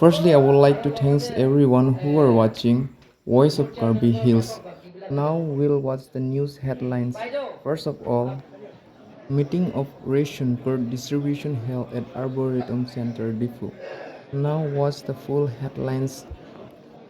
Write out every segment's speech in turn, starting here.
Firstly, I would like to thank everyone who are watching Voice of Karbi Hills. Now we'll watch the news headlines. First of all, meeting of ration card distribution held at Arboretum Center, Diphu. Now watch the full headlines.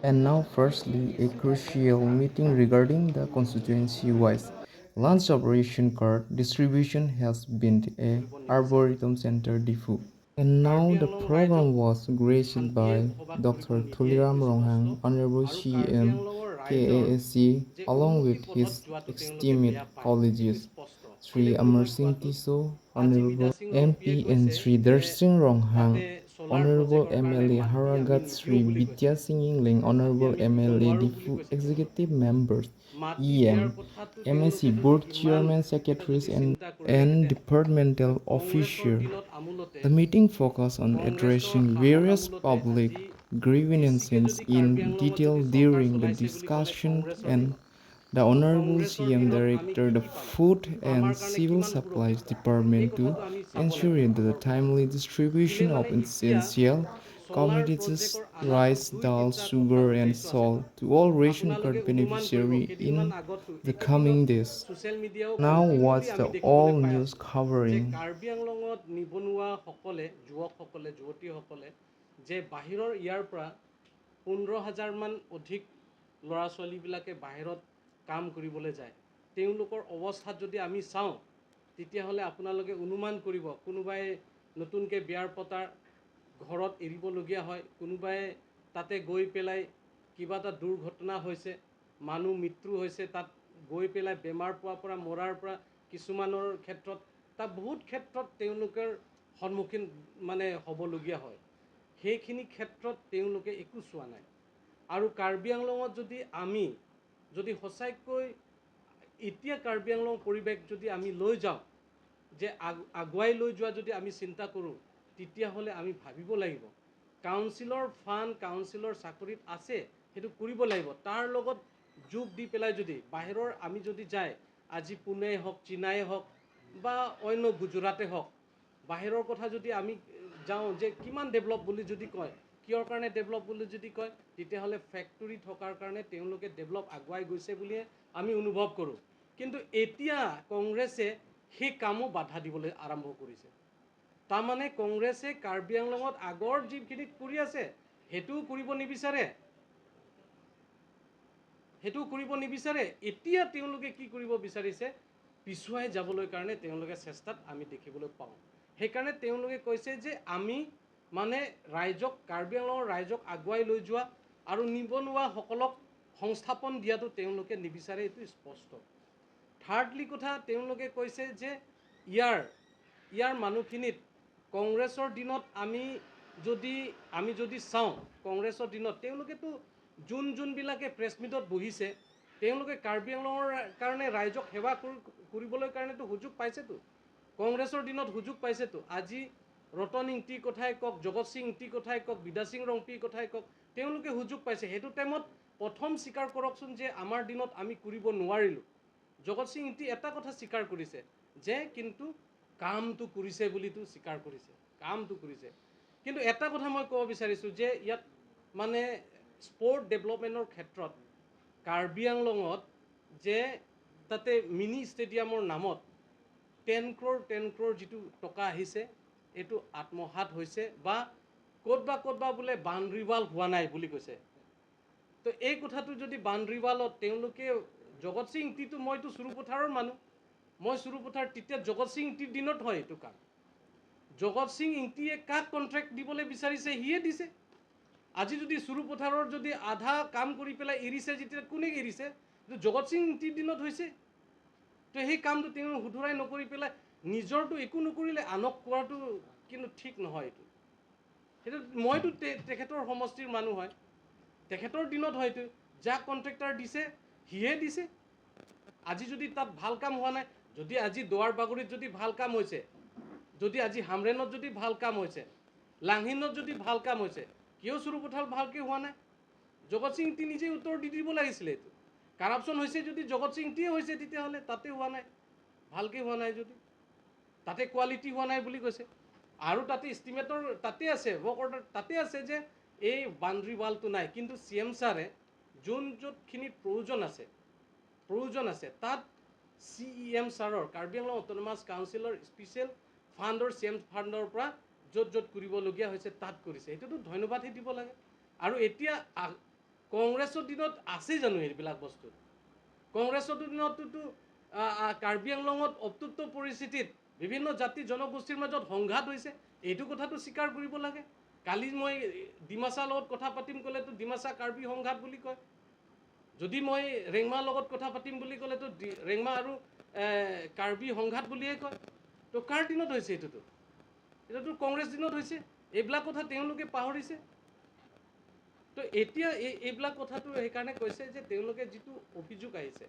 And now firstly, a crucial meeting regarding the constituency wise launch of ration card distribution has been a কৰিব নিবিচাৰে। Arboretum Center, Diphu. And now Karbi the Anglong program ৰাইজক was graced শান্তিয়ে by বসবাস কৰিব Dr. নিদিয়ে, এইটো Tuliram স্পষ্ট। Ronghang, Honorable আৰু কাৰ্বি CM আংলঙৰ ৰাইজৰ KAAC, যে along উন্নতি with পথত his যোৱাটো তেওঁলোকে esteemed বেয়া পায়, এইটো colleagues, স্পষ্ট। Sri কেলে বুলি Amar মই Singh কোৱাটো, Tiso, আজি Honorable Bida Singh ৰংপিয়ে MP and কৈছে Sri যে Darsing Ronghang, তাতে চ'লাৰ Honorable প্ৰজেক্টৰ কাৰণে MLA মাটি আমি Haragat নিদিওঁ Sri বুলি কৈছে, Vidya Singh Ingling, মাটি Honorable আমি দিব MLA নোৱাৰোঁ বুলি Diphu কৈছে তেওঁলোকে। Executive Members, মাটি EM, দিয়াৰ কথাটো MSc তেওঁলোকে যদি Board ইমান Chairman, এটা Secretaries যদি and, চিন্তা and কৰিলেহেঁতেন, Departmental কংগ্ৰেছৰ Officer. দিনত আমোলতে The meeting focused on কংগ্ৰেছৰ addressing শাসন various আমোলতে public আজি বেছিকে grievances যদি in Karbi আংলঙত detail যদি চৰকাৰ during the চলাইছে বুলি ক'লে discussion কংগ্ৰেছৰ and দিনত, the Honorable কংগ্ৰেছৰ CM দিনত আমি Director কি the কি পালোঁ, Food and আমাৰ কাৰণে Civil কিমান Supplies সুৰক্ষা, এই Department to কথাটো আমি চাব লাগিব ensure the আগৰ পৰা। timely কেলে distribution of মানে এতিয়া essential চ'লাৰ commodities, প্ৰজেক্টৰ আনাটো rice, দুই dal, তিনিটা কথা sugar and উদ্দেশ্য আছে salt তাত। to all ration card আপোনালোকে অনুমান কৰিব beneficiary in কেইদিনমান আগতো the এইকেইদিনত coming days. Social মিডিয়াও Now watch continually আমি the দেখিবলৈ all পাই news আছোঁ যে covering. Karbi আংলঙত নিবনুৱাসকলে, যুৱকসকলে, যুৱতীসকলে যে বাহিৰৰ ইয়াৰ পৰা 15 হাজাৰমান অধিক ল'ৰা ছোৱালীবিলাকে বাহিৰত কাম কৰিবলৈ যায়। তেওঁলোকৰ অৱস্থাত যদি আমি চাওঁ, তেতিয়াহ'লে আপোনালোকে অনুমান কৰিব, কোনোবাই নতুনকৈ বিয়াৰ পতাৰ ঘৰত এৰিবলগীয়া হয়, কোনোবাই তাতে গৈ পেলাই কিবা এটা দুৰ্ঘটনা হৈছে, মানুহ মৃত্যু হৈছে, তাত গৈ পেলাই বেমাৰ পোৱাৰ পৰা মৰাৰ পৰা কিছুমানৰ ক্ষেত্ৰত তাত বহুত ক্ষেত্ৰত তেওঁলোকৰ সন্মুখীন মানে হ'বলগীয়া হয়। সেইখিনি ক্ষেত্ৰত তেওঁলোকে একো চোৱা নাই। আৰু কাৰ্বি আংলঙত যদি আমি যদি সঁচাকৈ এতিয়া কাৰ্বি আংলং পৰিৱেশ যদি আমি লৈ যাওঁ যে আগুৱাই লৈ যোৱা যদি আমি চিন্তা কৰোঁ, তেতিয়াহ'লে আমি ভাবিব লাগিব, কাউন্সিলৰ ফাণ্ড কাউন্সিলৰ চাকৰিত আছে, সেইটো কৰিব লাগিব। তাৰ লগত যোগ দি পেলাই যদি বাহিৰৰ আমি যদি যায়, আজি পুনে হওক, চীনাই হওক বা অন্য গুজৰাটে হওক, বাহিৰৰ কথা যদি আমি যাওঁ যে কিমান ডেভেলপ বুলি যদি কয়, কিহৰ কাৰণে ডেভেলপ বুলি যদি কয়, তেতিয়াহ'লে ফেক্টৰী থকাৰ কাৰণে তেওঁলোকে ডেভেলপ আগুৱাই গৈছে বুলিয়ে আমি অনুভৱ কৰোঁ। কিন্তু এতিয়া কংগ্ৰেছে সেই কামো বাধা দিবলৈ আৰম্ভ কৰিছে। তাৰমানে কংগ্ৰেছে কাৰ্বি আংলঙত আগৰ যিখিনি কৰি আছে সেইটোও কৰিব নিবিচাৰে, সেইটোও কৰিব নিবিচাৰে। এতিয়া তেওঁলোকে কি কৰিব বিচাৰিছে, পিছুৱাই যাবলৈ কাৰণে তেওঁলোকে চেষ্টাত আমি দেখিবলৈ পাওঁ। সেইকাৰণে তেওঁলোকে কৈছে যে আমি মানে ৰাইজক, কাৰ্বি আংলঙৰ ৰাইজক আগুৱাই লৈ যোৱা আৰু নিবনুৱাসকলক সংস্থাপন দিয়াটো তেওঁলোকে নিবিচাৰে, এইটো স্পষ্ট। থাৰ্ডলি কথা, তেওঁলোকে কৈছে যে ইয়াৰ মানুহখিনিত কংগ্ৰেছৰ দিনত আমি যদি চাওঁ, কংগ্ৰেছৰ দিনত তেওঁলোকেতো যোনবিলাকে প্ৰেছ মিটত বহিছে, তেওঁলোকে কাৰ্বি আংলঙৰ কাৰণে ৰাইজক সেৱা কৰিবলৈ কাৰণেতো সুযোগ পাইছেতো, কংগ্ৰেছৰ দিনত সুযোগ পাইছেতো। আজি ৰতন ইংতিৰ কথাই কওক, জগত সিং ইংতিৰ কথাই কওক, বিদা সিং ৰংপিৰ কথাই কওক, তেওঁলোকে সুযোগ পাইছে। সেইটো টাইমত প্ৰথম স্বীকাৰ কৰকচোন যে আমাৰ দিনত আমি কৰিব নোৱাৰিলোঁ। জগত সিং ইংতি এটা কথা স্বীকাৰ কৰিছে যে কিন্তু কামটো কৰিছে বুলিতো স্বীকাৰ কৰিছে, কামটো কৰিছে। কিন্তু এটা কথা মই ক'ব বিচাৰিছোঁ যে ইয়াত মানে স্পৰ্ট ডেভেলপমেণ্টৰ ক্ষেত্ৰত কাৰ্বি আংলঙত যে তাতে মিনি ষ্টেডিয়ামৰ নামত 10 ক্ৰ'ৰ 10 ক্ৰ'ৰ যিটো টকা আহিছে, এইটো আত্মসাত হৈছে বা ক'ত বা ক'ত বা বোলে বাউণ্ডেৰী ৱাল হোৱা নাই বুলি কৈছে। তো এই কথাটো যদি বাউণ্ডেৰী ৱালত তেওঁলোকে জগত সিং ইংতিটো, মইতো চুৰুপথাৰৰ মানুহ, মই চুৰুপথাৰ, তেতিয়া জগত সিং ইংতিৰ দিনত হয় এইটো কাম। জগত সিং ইংতিয়ে কাক কণ্ট্ৰেক্ট দিবলৈ বিচাৰিছে, সিয়ে দিছে। আজি যদি চুৰুপথাৰৰ যদি আধা কাম কৰি পেলাই এৰিছে, যেতিয়া কোনে এৰিছে? জগত সিং ইংতিৰ দিনত হৈছে। তো সেই কামটো তেওঁ শুধৰাই নকৰি পেলাই নিজৰটো একো নকৰিলে, আনক কোৱাটো কিন্তু ঠিক নহয়। এইটো সেইটো মইতো তেখেতৰ সমষ্টিৰ মানুহ হয়, তেখেতৰ দিনত হয়তো যাক কণ্ট্ৰেক্টাৰ দিছে সিয়ে দিছে। আজি যদি তাত ভাল কাম হোৱা নাই, যদি আজি দুৱাৰ বাগৰিত যদি ভাল কাম হৈছে, যদি আজি হামৰেনত যদি ভাল কাম হৈছে, লাংহিনত যদি ভাল কাম হৈছে, কিয় চুৰুপথাৰত ভালকৈ হোৱা নাই? জগত সিং ইংতি নিজেই উত্তৰ দি দিব লাগিছিলে। এইটো কাৰাপশ্যন হৈছে যদি জগত সিং ইংতিয়ে হৈছে, তেতিয়াহ'লে তাতে হোৱা নাই, ভালকৈ হোৱা নাই যদি, তাতে কোৱালিটি হোৱা নাই বুলি কৈছে। আৰু তাতে ইষ্টিমেটৰ তাতে আছে, ৱৰ্ক অৰ্ডাৰ তাতে আছে যে এই বাউণ্ডেৰী ৱালটো নাই। কিন্তু চি এম ছাৰে যোন য'তখিনিত প্ৰয়োজন আছে তাত চি ই এম ছাৰৰ, কাৰ্বি আংলং অট'নমাছ কাউন্সিলৰ স্পেচিয়েল ফাণ্ডৰ, চি এম ফাণ্ডৰ পৰা য'ত য'ত কৰিবলগীয়া হৈছে তাত কৰিছে। সেইটোতো ধন্যবাদহে দিব লাগে। আৰু এতিয়া কংগ্ৰেছৰ দিনত আছে জানো এইবিলাক বস্তু? কংগ্ৰেছৰ দিনততো কাৰ্বি আংলঙত অপ্তুপ্ত পৰিস্থিতিত বিভিন্ন জাতি জনগোষ্ঠীৰ মাজত সংঘাত হৈছে, এইটো কথাটো স্বীকাৰ কৰিব লাগে। কালি মই ডিমাচাৰ লগত কথা পাতিম ক'লেতো ডিমাচা কাৰ্বি সংঘাত বুলি কয়। যদি মই ৰেংমাৰ লগত কথা পাতিম বুলি ক'লেতো ৰেংমা আৰু কাৰ্বি সংঘাত বুলিয়ে কয়। তো কাৰ দিনত হৈছে এইটোতো? এইটোতো কংগ্ৰেছ দিনত হৈছে। এইবিলাক কথা তেওঁলোকে পাহৰিছে। তো এতিয়া এইবিলাক কথাটো সেইকাৰণে কৈছে যে তেওঁলোকে যিটো অভিযোগ আহিছে,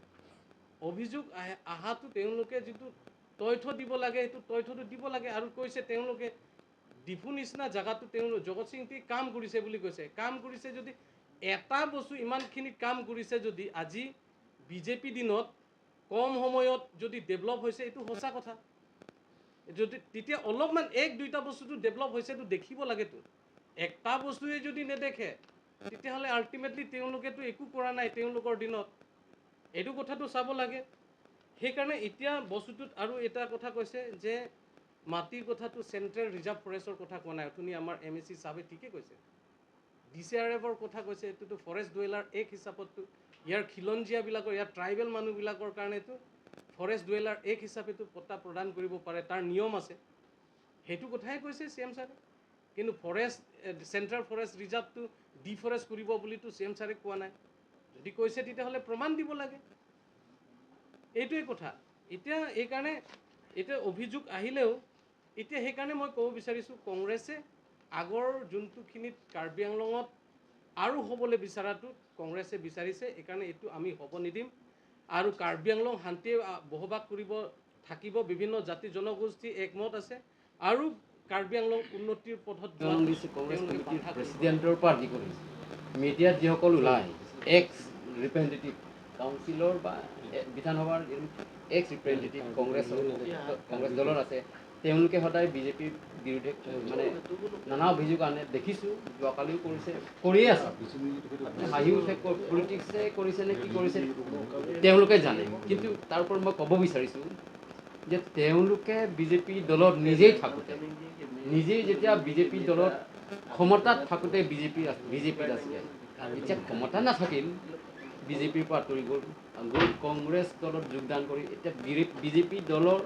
অভিযোগ আহাটো তেওঁলোকে যিটো তথ্য দিব লাগে, সেইটো তথ্যটো দিব লাগে। আৰু কৈছে তেওঁলোকে ডিফু নিচিনা জেগাটো তেওঁলোক জগত সিং কাম কৰিছে বুলি কৈছে। কাম কৰিছে যদি, এটা বস্তু ইমানখিনিত কাম কৰিছে যদি, আজি বিজেপি দিনত কম সময়ত যদি ডেভেলপ হৈছে, এইটো সঁচা কথা। যদি তেতিয়া অলপমান এক দুইটা বস্তুটো ডেভেলপ হৈছে, এইটো দেখিব লাগেতো। একটা বস্তুৱে যদি নেদেখে, তেতিয়াহ'লে আল্টিমেটলি তেওঁলোকেতো একো কৰা নাই তেওঁলোকৰ দিনত। এইটো কথাটো চাব লাগে। সেইকাৰণে এতিয়া বস্তুটোত আৰু এটা কথা কৈছে যে মাটিৰ কথাটো, চেণ্ট্ৰেল ৰিজাৰ্ভ ফৰেষ্টৰ কথা কোৱা নাই। অথনি আমাৰ এম এ চি চাহাবে ঠিকে কৈছে, ডি চি আৰ এফৰ কথা কৈছে। এইটোতো ফৰেষ্ট ডুৱেলাৰ এক্ট হিচাপততো ইয়াৰ খিলঞ্জীয়াবিলাকৰ, ইয়াৰ ট্ৰাইবেল মানুহবিলাকৰ কাৰণেতো ফৰেষ্ট ডুৱেলাৰ এক্ট হিচাপেতো পট্টা প্ৰদান কৰিব পাৰে, তাৰ নিয়ম আছে। সেইটো কথাই কৈছে চি এম ছাৰে। কিন্তু চেণ্ট্ৰেল ফৰেষ্ট ৰিজাৰ্ভটো ডিফৰেষ্ট কৰিব বুলিতো চি এম ছাৰে কোৱা নাই। যদি কৈছে, তেতিয়াহ'লে প্ৰমাণ দিব লাগে। এইটোৱে কথা। এতিয়া এইকাৰণে এতিয়া অভিযোগ আহিলেও এতিয়া সেইকাৰণে মই ক'ব বিচাৰিছোঁ, কংগ্ৰেছে আগৰ যোনটোখিনিত কাৰ্বি আংলঙত আৰু হ'বলৈ বিচৰাটো কংগ্ৰেছে বিচাৰিছে। এইকাৰণে এইটো আমি হ'ব নিদিম। আৰু কাৰ্বি আংলং শান্তিয়ে বসবাস কৰিব থাকিব, বিভিন্ন জাতি জনগোষ্ঠী একমত আছে আৰু কাৰ্বি আংলং উন্নতিৰ পথত যোৱাটো দিছে কংগ্ৰেছ তেওঁলোকে কমিটিৰ বাধা কৰিব। প্ৰেচিডেণ্টৰ পৰা আদি কৰি মিডিয়াত যিসকল ওলায়, এক্স ৰিপ্ৰেজেণ্টেটিভ কাউন্সিলৰ বা বিধানসভাৰ এক্স ৰিপ্ৰেজেণ্টেটিভ কংগ্ৰেছ দলৰ আছে, তেওঁলোকে সদায় বিজেপিৰ বিৰুদ্ধে মানে নানা অভিযোগ আনে। দেখিছোঁ, যোৱাকালিও কৰিছে, কৰিয়ে আছে। হাঁহি উঠে, পলিটিক্সে কৰিছে নে কি কৰিছে তেওঁলোকে জানে। কিন্তু তাৰ ওপৰত মই ক'ব বিচাৰিছোঁ যে তেওঁলোকে বিজেপি দলত নিজেই থাকোঁতে, নিজেই যেতিয়া বিজেপি দলত ক্ষমতাত থাকোঁতে বিজেপিত আছিলে, এতিয়া ক্ষমতা নাথাকিল, বিজেপিৰ পৰা আঁতৰি গ'ল, গৈ কংগ্ৰেছ দলত যোগদান কৰি এতিয়া বিজেপি দলৰ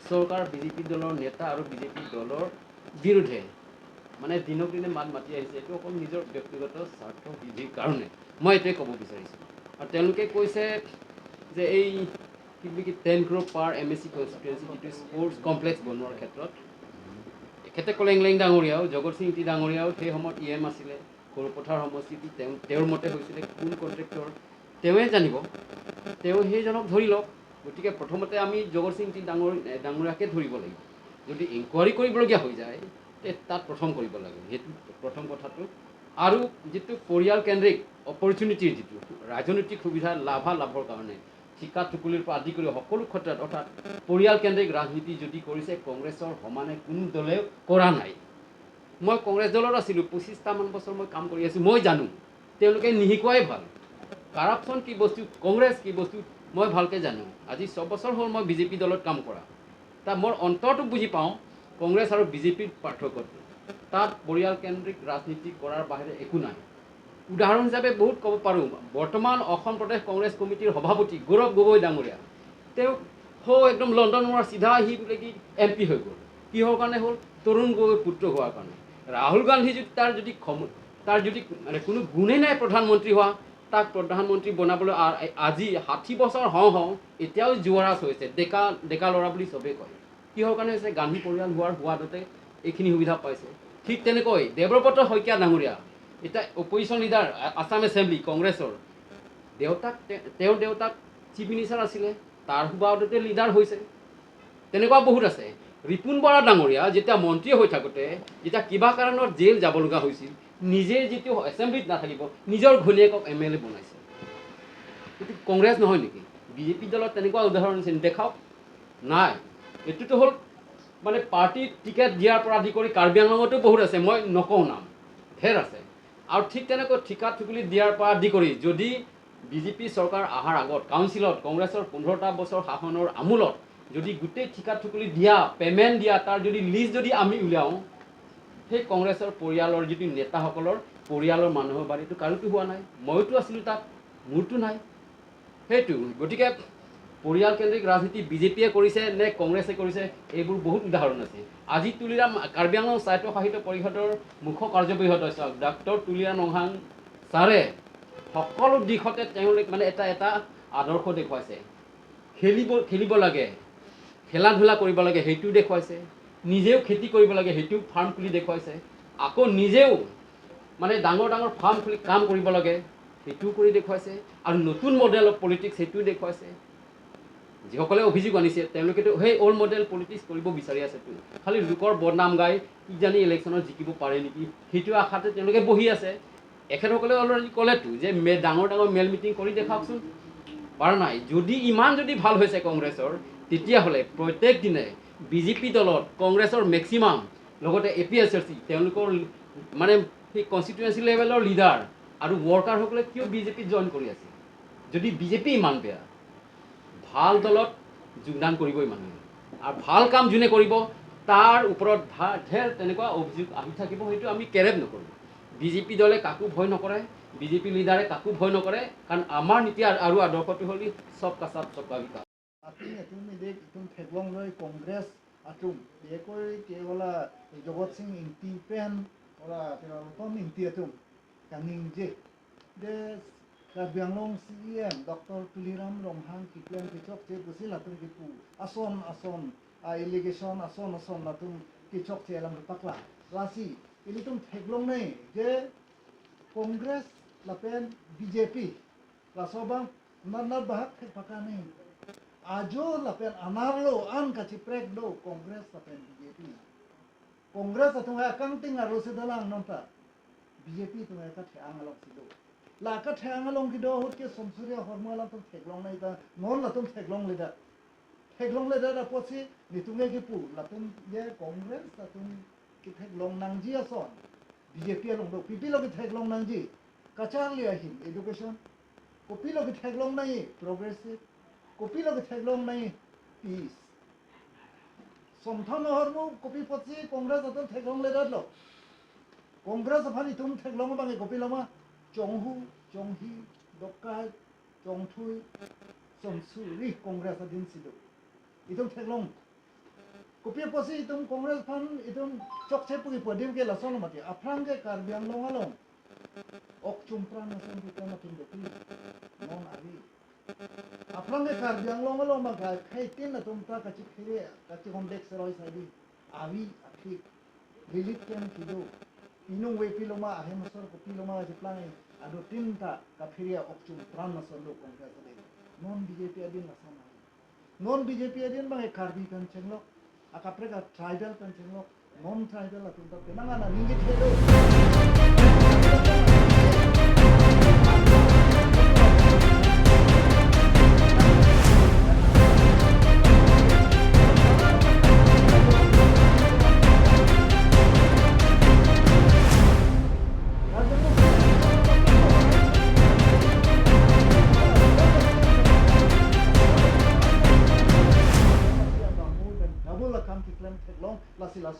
চৰকাৰ, বিজেপি দলৰ নেতা আৰু বিজেপি দলৰ বিৰুদ্ধে মানে দিনক দিনে মাত মাতি আহিছে। এইটো অকল নিজৰ ব্যক্তিগত স্বাৰ্থ সিদ্ধিৰ কাৰণে, মই এইটোৱে ক'ব বিচাৰিছোঁ। আৰু তেওঁলোকে কৈছে যে এই কি বুলি কি 10 crore per MAC constituency যিটো স্পৰ্টছ কমপ্লেক্স বনোৱাৰ ক্ষেত্ৰত এখেতে কলেংলেং ডাঙৰীয়াও, জগত সিং টি ডাঙৰীয়াও সেই সময়ত ই এম আছিলে। সৰুপথাৰ সমষ্টিটো তেওঁৰ মতে হৈছিলে। কোন কণ্ট্ৰেক্টৰ তেওঁৱে জানিব, তেওঁ সেইজনক ধৰি লওক। গতিকে প্ৰথমতে আমি জগত সিং টি ডাঙৰীয়াকে ধৰিব লাগিব। যদি ইনকুৱাৰী কৰিবলগীয়া হৈ যায়, তে তাত প্ৰথম কৰিব লাগে, সেইটো প্ৰথম কথাটো। আৰু যিটো পৰিয়াল কেন্দ্ৰিক অপৰচুনিটিৰ যিটো ৰাজনৈতিক সুবিধা লাভালাভৰ কাৰণে ঠিকা টুকুলিৰ পৰা আদি কৰি সকলো ক্ষেত্ৰত, অৰ্থাৎ পৰিয়াল কেন্দ্ৰিক ৰাজনীতি যদি কৰিছে, কংগ্ৰেছৰ সমানে কোনো দলেও কৰা নাই। মই কংগ্ৰেছ দলত আছিলোঁ, 25টামান বছৰ মই কাম কৰি আছোঁ। মই জানো, তেওঁলোকে নিশিকোৱাই ভাল। কাৰাপশ্যন কি বস্তু, কংগ্ৰেছ কি বস্তু মই ভালকৈ জানো। আজি 6 বছৰ হ'ল মই বিজেপি দলত কাম কৰা। তাত মোৰ অন্তৰটো বুজি পাওঁ কংগ্ৰেছ আৰু বিজেপিৰ পাৰ্থক্যটো। তাত পৰিয়াল কেন্দ্ৰিক ৰাজনীতি কৰাৰ বাহিৰে একো নাই। উদাহৰণ হিচাপে বহুত ক'ব পাৰোঁ। বৰ্তমান অসম প্ৰদেশ কংগ্ৰেছ কমিটিৰ সভাপতি গৌৰৱ গগৈ ডাঙৰীয়া, তেওঁ সৌ একদম লণ্ডনৰ চিধা আহি বোলে কি এম পি হৈ গ'ল। কিহৰ কাৰণে হ'ল? তৰুণ গগৈৰ পুত্ৰ হোৱাৰ কাৰণে। ৰাহুল গান্ধী যদি তাৰ যদি মানে কোনো গুণেই নাই প্ৰধানমন্ত্ৰী হোৱা, তাক প্ৰধানমন্ত্ৰী বনাবলৈ আজি 60 বছৰ হওঁ হওঁ এতিয়াও যুৱৰাজ হৈছে, ডেকা ডেকা ল'ৰা বুলি চবেই কয়। কিহৰ কাৰণে হৈছে? গান্ধী পৰিয়াল হোৱাৰ সোৱাদতে এইখিনি সুবিধা পাইছে। ঠিক তেনেকৈ দেৱব্ৰত শইকীয়া ডাঙৰীয়া, এতিয়া অপজিশ্যন লিডাৰ আছাম এছেম্বলি কংগ্ৰেছৰ, তেওঁৰ দেউতাক চিফ মিনিষ্টাৰ আছিলে, তাৰ সুবাদতে লিডাৰ হৈছে। তেনেকুৱা বহুত আছে। ৰিপুণ বৰা ডাঙৰীয়া যেতিয়া মন্ত্ৰী হৈ থাকোঁতে যেতিয়া কিবা কাৰণত জেল যাব লগা হৈছিল, নিজে যিটো এছেম্বলিত নাথাকিব, নিজৰ ঘৈণীয়েকক এম এল এ বনাইছে। এইটো কংগ্ৰেছ নহয় নেকি? বিজেপি দলত তেনেকুৱা উদাহৰণ আছে দেখাওক। নাই। এইটোতো হ'ল মানে পাৰ্টীৰ টিকেট দিয়াৰ পৰা আদি কৰি কাৰ্বি আংলঙতো বহুত আছে, মই নকওঁ নাম, ধেৰ আছে। আৰু ঠিক তেনেকৈ ঠিকা ঠুকুলি দিয়াৰ পৰা আদি কৰি যদি বিজেপি চৰকাৰ অহাৰ আগত কাউন্সিলত কংগ্ৰেছৰ 15টা বছৰ শাসনৰ আমোলত যদি গোটেই ঠিকা ঠুকুলি দিয়া, পে'মেণ্ট দিয়া, তাৰ যদি লিষ্ট যদি আমি উলিয়াওঁ, সেই কংগ্ৰেছৰ পৰিয়ালৰ যিটো নেতাসকলৰ পৰিয়ালৰ মানুহৰ বাৰীটো কাৰোতো হোৱা নাই, ময়োতো আছিলোঁ তাত, মোৰতো নাই। সেইটো গতিকে পৰিয়ালকেন্দ্ৰিক ৰাজনীতি বিজেপিয়ে কৰিছে নে কংগ্ৰেছে কৰিছে, এইবোৰ বহুত উদাহৰণ আছে। আজি তুলিৰাম কাৰ্বি আংলং স্বায়ত্তশাসিত পৰিষদৰ মুখ্য কাৰ্যবাহী সদস্য ডক্টৰ তুলিৰাম ৰংহাং ছাৰে সকলো দিশতে তেওঁলোক মানে এটা এটা আদৰ্শ দেখুৱাইছে। খেলিব লাগে, খেলা ধূলা কৰিব লাগে, সেইটোও দেখুৱাইছে। নিজেও খেতি কৰিব লাগে, সেইটোও ফাৰ্ম খুলি দেখুৱাইছে। আকৌ নিজেও মানে ডাঙৰ ডাঙৰ ফাৰ্ম খুলি কাম কৰিব লাগে, সেইটোও কৰি দেখুৱাইছে। আৰু নতুন মডেল অফ পলিটিক্স সেইটোও দেখুৱাইছে। যিসকলে অভিযোগ আনিছে তেওঁলোকেতো সেই অল্ড মডেল পলিটিক্স কৰিব বিচাৰি আছেতো, খালি লোকৰ বদনাম গাই কিজানি ইলেকশ্যনত জিকিব পাৰে নেকি সেইটো আশাতে তেওঁলোকে বহি আছে। এখেতসকলে অলৰেডি ক'লেতো যে ডাঙৰ ডাঙৰ মেল মিটিং কৰি দেখাওকচোন, পৰা নাই। যদি ইমান যদি ভাল হৈছে কংগ্ৰেছৰ, তেতিয়াহ'লে প্ৰত্যেক দিনে বিজেপি দলত কংগ্ৰেছৰ মেক্সিমাম লগতে A P S L C তেওঁলোকৰ মানে সেই কনষ্টিটুৱেঞ্চি লেভেলৰ লিডাৰ আৰু ৱৰ্কাৰসকলে কিয় বিজেপিত জইন কৰি আছে? যদি বিজেপি ইমান বেয়া, ভাল দলত যোগদান কৰিবই মানুহে, আৰু ভাল কাম যোনে কৰিব তাৰ ওপৰত ঢেৰ তেনেকুৱা অভিযোগ আহি থাকিব, সেইটো আমি কেৰেপ নকৰোঁ। বিজেপি দলে কাকো ভয় নকৰে, বিজেপি লিডাৰে কাকো ভয় নকৰে, কাৰণ আমাৰ নীতি আৰু আদৰ্শটো হ'ল চবকা সাথ চবকা বিকাশ। Congress atum bekoi ke wala Jagat Singh Ingti pen wala Tom Ingti atum kaning je de Karbi Anglong CEM Dr. Tuliram Ronghang Kiplen kichok che busil atum kipu ason ason allegation ason ason atum kichok che elam pakla lasi ilitum theglong nei je Congress lapen BJP lasobang nar bahak thek paka nei ajo lapen anarlo an kachi prek do Congress lapen BJP Congress atung accounting aro sedalang nonta BJP tung ka theang along sido la ka theang along kido hot ke somsuria hormo lam tum theglong nai ta non la tum theglong leda theglong leda da pochi nitunge ki pu la tum ye Congress la tum ki theglong nangji ason BJP along do PP lo ki theglong nangji kachar lia hin education kopi lo ki theglong nai progressive copy lo ki theglong nai peace somthon hormo copy pochi Congress aton theglong leda lo Congress afani tum theglong bange copy lama Chonghu Chonghi Dokai Chongthui Somsuri Congress adin sido itum theglong copy pochi itum Congress phan itum chokche pugi podim ke lason mati afrang ke Karbi Anglong along ok chumpran ason kitan atum de non ari afrang ke Karbi Anglong along ma ga khaitin atum ta kachi khire kachi complex roi saidi avi afik relief camp kido inung we piloma ahem sor ko piloma jiplang ado tinta kafiria okchum pran nason lo Congress ade non BJP adin nason non BJP adin ba Karbi kan chenglo akapre ka tribal kan chenglo non tribal atum ta penanga na ningi thelo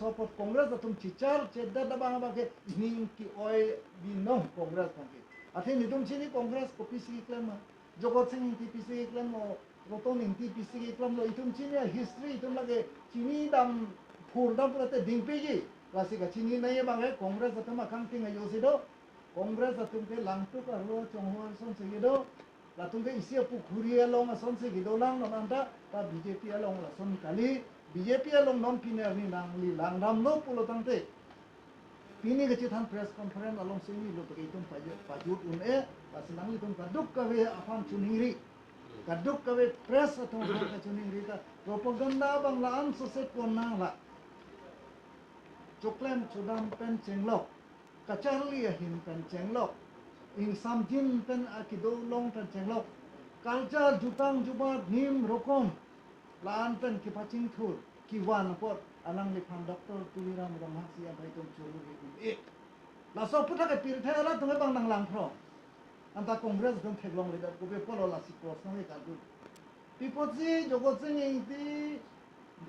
Sopot Congress atum chichar chedda da bang ba ke ning ki oi bi no Congress bang ke athe nitum chini Congress ko PC claim Jagat Singh ti PC claim Roton Ingti PC claim lo itum chini history itum lage chini dam phur dam prate dingpe ji lasi ka chini nai bang Congress atum akang ting ayo sido Congress atum ke langtuk arlo chonghor son se do latum ke isia pukhuri along son se gido lang non anta ta BJP along la son kali BJP along non piner ni nang li lang ram no pulo tangte pini ke chithan press conference along sini lo ke itum pajut un e pasinang li tum kaduk kawe afan chuningri kaduk kawe press atum ka chuningri ka propaganda bang la an so set kon nang la choklem chodam pen chenglok kacharli hin pen chenglok ing samjin pen akido long pen chenglok culture jutang juba nim rokom laan pen ki paching thur ki wan pot alang li phang Dr. Tuliram Ronghang siam bhai tum churu he um ek La so puta ke pirthe la tunge bang nang lang pro anta Congress dong theklong leader ko be polo la si cross nang ka du pipoji Jagat Singh Ingti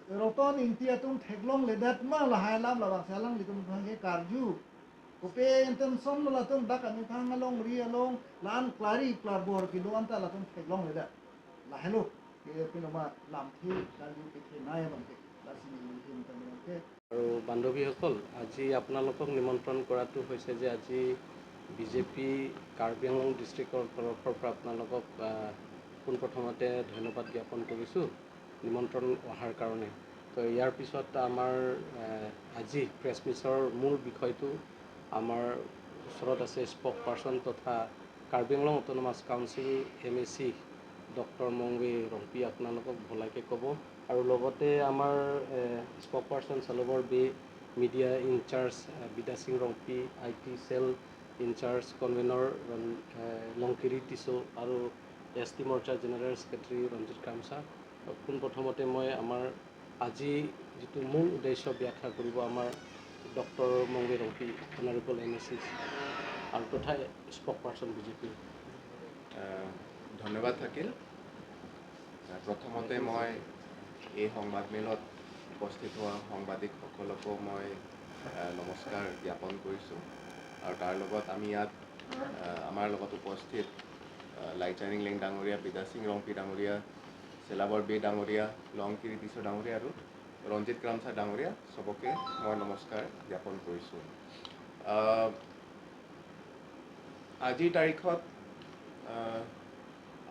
Ratan Ingti atum theklong leader ma la hailam la bang salang litum thang ke karju kope intention la tum dak ani thang along ri along lan klari klar bor ki lo anta la tum theklong leader la hello ke pinoma lam thi karju ke the nai bang ke la si ni hin ta ke আৰু বান্ধৱীসকল, আজি আপোনালোকক নিমন্ত্ৰণ কৰাটো হৈছে যে আজি BJP Karbi Anglong ডিষ্ট্ৰিক্টৰ তৰফৰ পৰা আপোনালোকক পোনপ্ৰথমতে ধন্যবাদ জ্ঞাপন কৰিছোঁ নিমন্ত্ৰণ অহাৰ কাৰণে। তো ইয়াৰ পিছত আমাৰ আজি প্ৰেছ মিটৰ মূল বিষয়টো আমাৰ ওচৰত আছে স্পক পাৰ্চন তথা Karbi Anglong autonomous council MAC doctor Mangwe Rongpi আপোনালোকক ভলাইকে ক'ব আৰু লগতে আমাৰ spoke person Chalobor Bey, media in-charge Bidasing Rongpi, IT cell in-charge convener Longkiri Tisso আৰু এছ টি মৰ্চা জেনেৰেল ছেক্ৰেটাৰী ৰঞ্জিত কামচা। পোনপ্ৰথমতে মই আমাৰ আজি যিটো মূল উদ্দেশ্য ব্যাখ্যা কৰিব আমাৰ doctor Mangwe Rongpi, honourable MAC আৰু তথা স্পক পাৰ্চন বিজেপি। ধন্যবাদ থাকিল। প্ৰথমতে মই এই সংবাদমেলত উপস্থিত হোৱা সাংবাদিকসকলকো মই নমস্কাৰ জ্ঞাপন কৰিছোঁ আৰু তাৰ লগত আমি ইয়াত আমাৰ লগত উপস্থিত লাইচানিং লেং ডাঙৰীয়া, বিদাসিং ৰংপি ডাঙৰীয়া, চেলাবৰ বে ডাঙৰীয়া, লংকিৰি তিছ ডাঙৰীয়া আৰু ৰঞ্জিত ক্ৰামচা ডাঙৰীয়া, চবকে মই নমস্কাৰ জ্ঞাপন কৰিছোঁ। আজিৰ তাৰিখত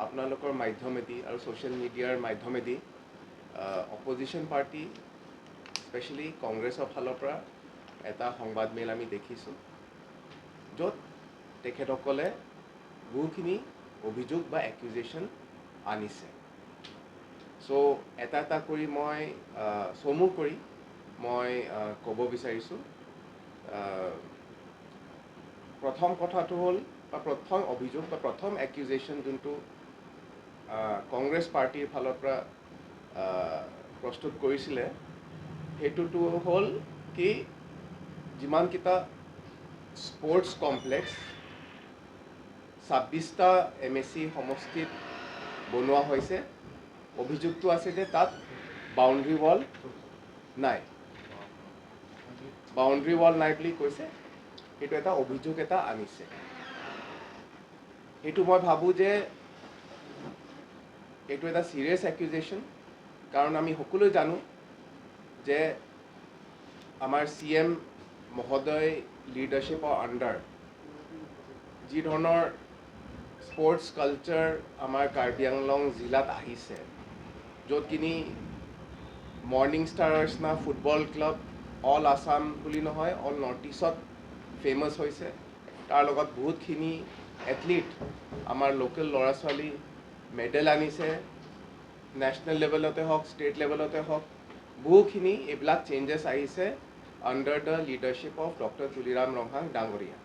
আপোনালোকৰ মাধ্যমেদি আৰু ছ'চিয়েল মিডিয়াৰ মাধ্যমেদি অপজিশ্যন পাৰ্টি স্পেচিয়েলি কংগ্ৰেছৰ ফালৰ পৰা এটা সংবাদমেল আমি দেখিছোঁ, য'ত তেখেতসকলে বহুখিনি অভিযোগ বা একিউজেশ্যন আনিছে। চ' এটা এটা কৰি মই চমু কৰি মই ক'ব বিচাৰিছোঁ। প্ৰথম কথাটো হ'ল বা প্ৰথম অভিযোগ বা প্ৰথম একিউজেশ্যন যোনটো কংগ্ৰেছ পাৰ্টীৰ ফালৰ পৰা প্ৰস্তুত কৰিছিলে, সেইটোতো হ'ল কি যিমানকেইটা স্পৰ্টছ কমপ্লেক্স 26টা MAC সমষ্টিত বনোৱা হৈছে, অভিযোগটো আছে যে তাত বাউণ্ডৰী ৱাল নাই, বাউণ্ডৰী ৱাল নাই বুলি কৈছে। সেইটো এটা অভিযোগ এটা আনিছে। সেইটো মই ভাবোঁ যে এইটো এটা ছিৰিয়াছ একিউজেশ্যন, কাৰণ আমি সকলোৱে জানো যে আমাৰ CM মহোদয় লিডাৰশ্বিপৰ আণ্ডাৰ যি ধৰণৰ স্পৰ্টছ কালচাৰ আমাৰ কাৰ্বি আংলং জিলাত আহিছে, য'ত কিনি মৰ্ণিং ষ্টাৰৰ নিচিনা ফুটবল ক্লাব অল আছাম বুলি নহয় অল নৰ্থ ইষ্টত ফেমাছ হৈছে, তাৰ লগত বহুতখিনি এথলিট আমাৰ লোকেল ল'ৰা ছোৱালী মেডেল আনিছে, নেশ্যনেল লেভেলতে হওক ষ্টেট লেভেলতে হওক, বহুখিনি এইবিলাক চেঞ্জেছ আহিছে under the leadership of doctor Tuliram Ronghang ডাঙৰীয়া।